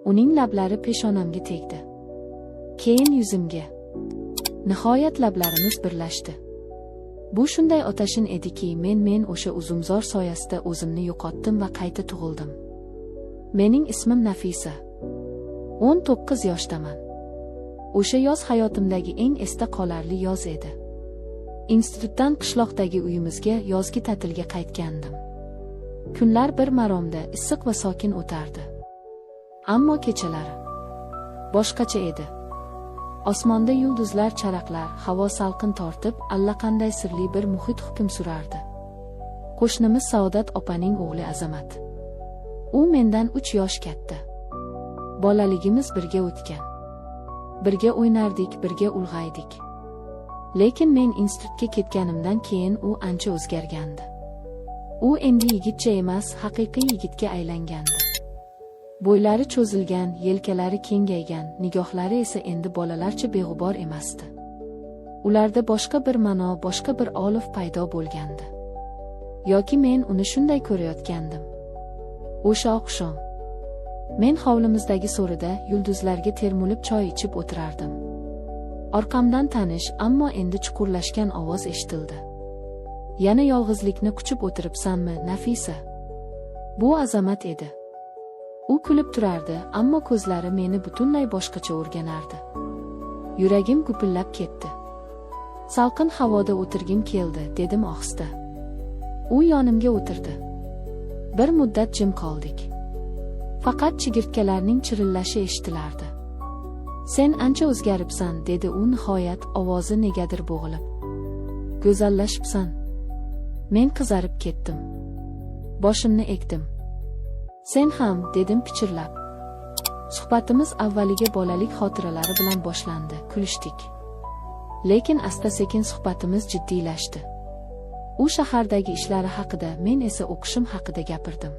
Uning lablari peshonamga tegdi. Keyin yuzimga. Nihoyat lablarimiz birlashdi. Bu shunday otashin ediki, men o'sha uzumzor soyasida o'zimni yo'qotdim va qayta tug'ildim. Mening ismim Nafisa. 19 yoshdaman. O'sha yoz hayotimdagi eng esda qolarli yoz edi. Institutdan qishloqdagi uyimizga yozgi ta'tilga qaytgandim. Kunlar bir maromda issiq va sokin o'tardi. Ammo kechalari boshqacha edi. Osmonda yulduzlar charaqlar, havo salqin tortib, allaqanday sirli bir muhit hukm surardi. Qo'shnimiz Saodat opaning o'g'li Azamat. U mendan 3 yosh katta. Bolaligimiz birga o'tgan. Birga o'ynardik, birga ulg'aydik. Lekin men institutga ketganimdan keyin u ancha o'zgargandi. U endi yigitcha emas, haqiqiy yigitga aylangandi. Bo'ylari cho'zilgan, yelkalari kengaygan, nigohlari esa endi bolalarcha beg'ubor emasdi. Ularda boshqa bir ma'no, boshqa bir olov paydo bo'lgandi. Yoki men uni shunday ko'rayotgandim. O'sha oqshom men hovlimizdagi so'rida yulduzlarga termulib choy ichib o'tirardim. Orqamdan tanish, ammo endi chuqurlashgan ovoz eshitildi. Yana yolg'izlikni quchib o'tiribsanmi, Nafisa? Bu Azamat edi. U kulib turardi, ammo ko'zlari meni butunlay boshqacha o'rganardi. Yuragim gupillab ketdi. Salqin havoda o'tirgim keldi, dedim ohista. U yonimga o'tirdi. Bir muddat jim qoldik. Faqat chigirtkalarning chirillashi eshitilardi. Sen ancha o'zgaribsan, dedi u nihoyat, ovozi negadir bo'g'ilib. Go'zallashibsan. Men qizarib ketdim. Boshimni egdim. Sen ham, dedim pichirlab. Suhbatimiz avvaliga bolalik xotiralari bilan boshlandi, kulishdik. Lekin asta-sekin suhbatimiz jiddiylashdi. U shahardagi ishlari haqida, men esa o'qishim haqida gapirdim.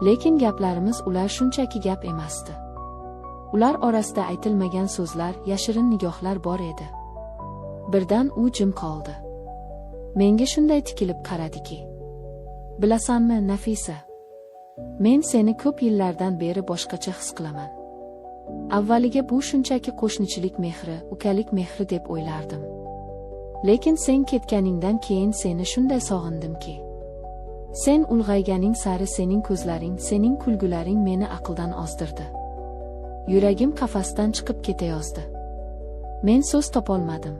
Lekin gaplarimiz ular shunchaki gap emasdi. Ular orasida aytilmagan so'zlar, yashirin nigohlar bor edi. Birdan u jim qoldi. Menga shunday tikilib qaradiki. Bilasanmi, Nafisa? Men seni ko'p yillardan beri boshqacha his qilaman. Avvaliga bu shunchaki qo'shnichilik mehri, ukalik mehri deb o'ylardim. Lekin sen ketganingdan keyin seni shunday sog'indimki. Sen ulg'ayganing sari sening ko'zlaring, sening kulgularing meni aqldan ozdirdi. Yuragim qafasdan chiqib ketayozdi. Men so'z topolmadim.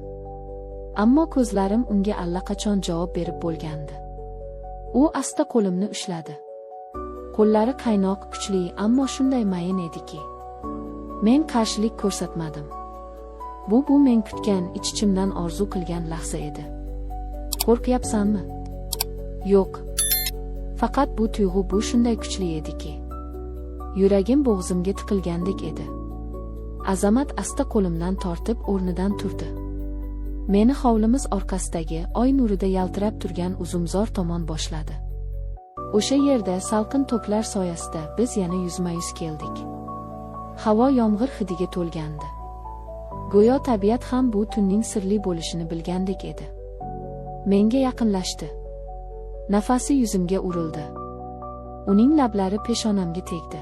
Ammo ko'zlarim unga allaqachon javob berib bo'lgandi. U asta qo'limni ushladi. Qo'llari qaynoq, kuchli, ammo shunday mayin ediki. Men qarshilik ko'rsatmadim. Bu men kutgan, ich-ichimdan orzu qilgan lahza edi. Qo'rqyapsanmi? Yo'q. Faqat bu tuyg'u bu shunday kuchli ediki. Yuragim bo'g'zimga tiqilgandek edi. Azamat asta qo'limdan tortib o'rnidan turdi. Meni hovlimiz orqasidagi oy nurida yaltirab turgan uzumzor tomon boshladi. O'sha yerda salqin to'klar soyasida biz yana yuzma-yuz keldik. Havo yomg'ir hidiga to'lgandi. Go'yo tabiat ham bu tunning sirli bo'lishini bilgandek edi. Menga yaqinlashdi. Nafasi yuzimga urildi. Uning lablari peshonamga tegdi.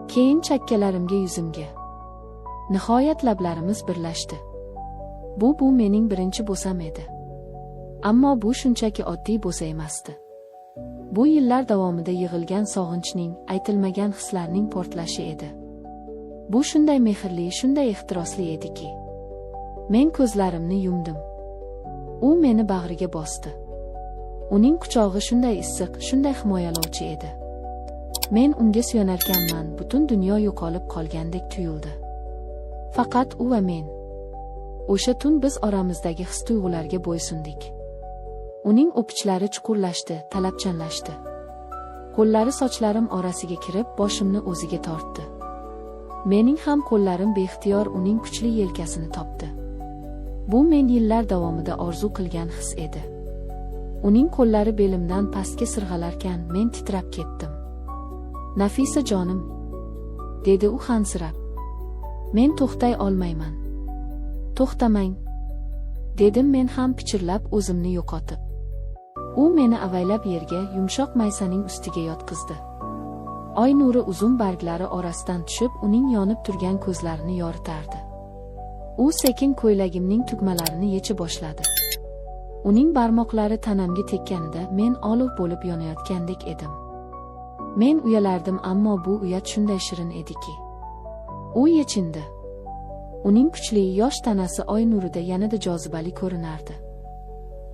Keyin chakkalarimga, yuzimga. Nihoyat lablarimiz birlashdi. Bu mening birinchi bo'sam edi. Ammo bu shunchaki oddiy bo'sa emasdi. Bu yillar davomida yig'ilgan sog'inchning, aytilmagan hislarning portlashi edi. Bu shunday mehrli, shunday ehtirosli ediki. Men ko'zlarimni yumdim. U meni bag'riga bosdi. Uning quchog'i shunday issiq, shunday himoyalovchi edi. Men unga suyanarkanman, butun dunyo yo'qolib qolgandek tuyuldi. Faqat u va men. O'sha tun biz oramizdagi his-tuyg'ularga bo'ysundik. Uning o'pichlari chuqurlashdi, talabchanlashdi. Qo'llari sochlarim orasiga kirib, boshimni o'ziga tortdi. Mening ham qo'llarim beixtiyor uning kuchli yelkasini topdi. Bu men yillar davomida orzu qilgan his edi. Uning qo'llari belimdan pastga sirg'alarkan, men titrab ketdim. Nafisa jonim, dedi u hansirab. Men to'xtay olmayman. To'xtamang, dedim men ham pichirlab, o'zimni yo'qotib. U meni avaylab yerga, yumshoq maysaning ustiga yotqizdi. Oy nuri uzum barglari orasidan tushib, uning yonib turgan ko'zlarini yoritardi. U sekin ko'ylagimning tugmalarini yecha boshladi. Uning barmoqlari tanamga tekkanida men olov bo'lib yonayotgandek edim. Men uyalardim, ammo bu uyat shunday shirin ediki. U yechindi. Uning kuchli yosh tanasi oy nurida yanada jozibali ko'rinardi.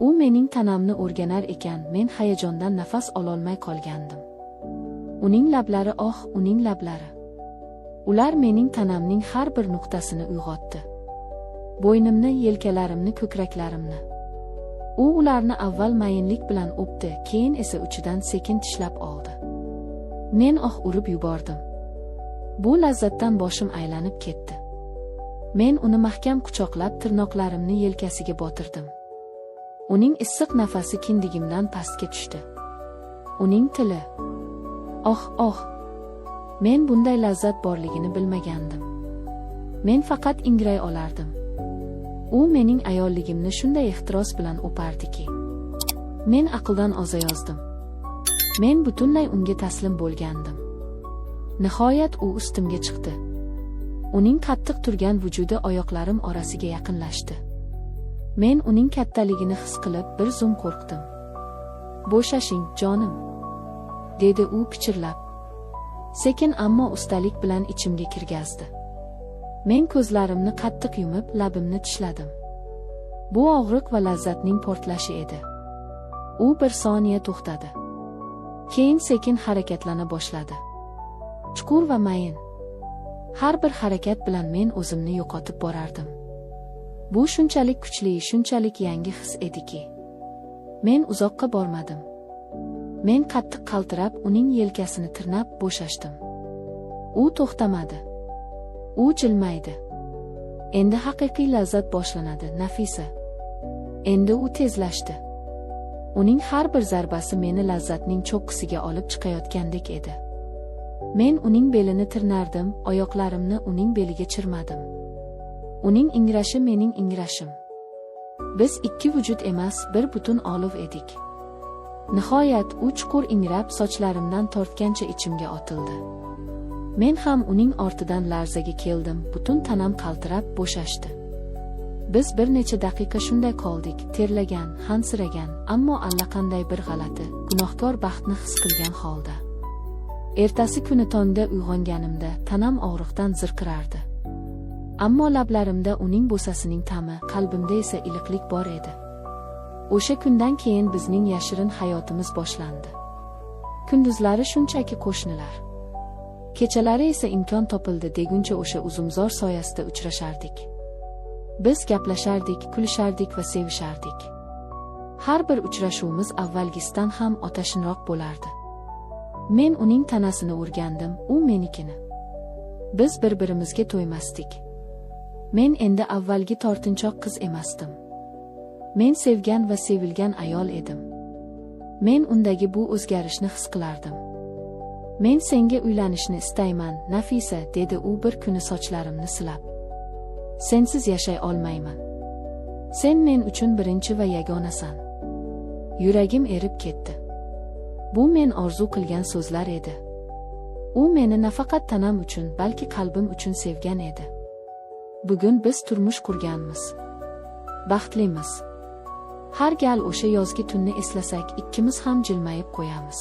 U mening tanamni o'rganar ekan, men hayajondan nafas ololmay qolgandim. Uning lablari, oh, uning lablari. Ular mening tanamning har bir nuqtasini uyg'otdi. Bo'ynimni, yelkalarimni, ko'kraklarimni. U ularni avval mayinlik bilan o'pdi, keyin esa uchidan sekin tishlab oldi. Men oh urib yubordim. Bu lazzatdan boshim aylanib ketdi. Men uni mahkam quchoqlab, tirnoqlarimni yelkasiga botirdim. Uning issiq nafasi kindigimdan pastga tushdi. Uning tili. Oh, oh. Men bunday lazzat borligini bilmagandim. Men faqat ingray olardim. U mening ayolligimni shunday ehtiros bilan o'pardiki, men aqldan ozayozdim. Men butunlay unga taslim bo'lgandim. Nihoyat u ustimga chiqdi. Uning qattiq turgan vujudi oyoqlarim orasiga yaqinlashdi. Men uning kattaligini his qilib, bir zum qo'rqdim. "Bo'shashing, jonim", dedi u pichirlab. Sekin, ammo ustalik bilan ichimga kirgazdi. Men ko'zlarimni qattiq yumib, labimni tishladim. Bu og'riq va lazzatning portlashi edi. U bir soniya to'xtadi. Keyin sekin harakatlana boshladi. Chuqur va mayin. Har bir harakat bilan men o'zimni yo'qotib borardim. Bu shunchalik kuchli, shunchalik yangi his ediki. Men uzoqqa bormadim. Men qattiq qaltirab, uning yelkasini tirnab bo'shashdim. U to'xtamadi. U jilmaydi. "Endi haqiqiy lazzat boshlanadi, Nafisa." Endi u tezlashdi. Uning har bir zarbasi meni lazzatning cho'qqisiga olib chiqayotgandek edi. Men uning belini tirnardim, oyoqlarimni uning beliga chirmadim. Uning ingrashi mening ingrashim. Biz ikki vujud emas, bir butun olov edik. Nihoyat u chuqur ingrab, sochlarimdan tortgancha ichimga otildi. Men ham uning ortidan larzaga keldim, butun tanam qaltirab bo'shashdi. Biz bir necha daqiqa shunday qoldik, terlagan, hansiragan, ammo allaqanday bir g'alati, gunohkor baxtni his qilgan holda. Ertasi kuni tongda uyg'onganimda tanam og'riqdan zirqirardi. Ammo lablarimda uning bo'sasining ta'mi, qalbimda esa iliqlik bor edi. O'sha kundan keyin bizning yashirin hayotimiz boshlandi. Kunduzlari shunchaki qo'shnilar. Kechalari esa imkon topildi deguncha o'sha uzumzor soyasida uchrashardik. Biz gaplashardik, kulishardik va sevishardik. Har bir uchrashuvimiz avvalgisidan ham otashinroq bo'lardi. Men uning tanasini o'rgandim, u menikini. Biz bir-birimizga to'ymasdik. Men endi avvalgi tortinchoq qiz emasdim. Men sevgan va sevilgan ayol edim. Men undagi bu o'zgarishni his qilardim. "Men senga uylanishni istayman, Nafisa", dedi u bir kuni sochlarimni silab. "Sensiz yashay olmayman. Sen men uchun birinchi va yagonasan." Yuragim erib ketdi. Bu men orzu qilgan so'zlar edi. U meni nafaqat tanam uchun, balki qalbim uchun sevgan edi. Bugun biz turmush qurganmiz. Baxtlimiz. Har gal o'sha yozgi tunni eslasak, ikkimiz ham jilmayib qo'yamiz.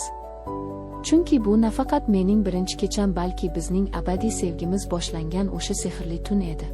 Chunki bu nafaqat mening birinchi kecham, balki bizning abadiy sevgimiz boshlangan o'sha sehrli tun edi.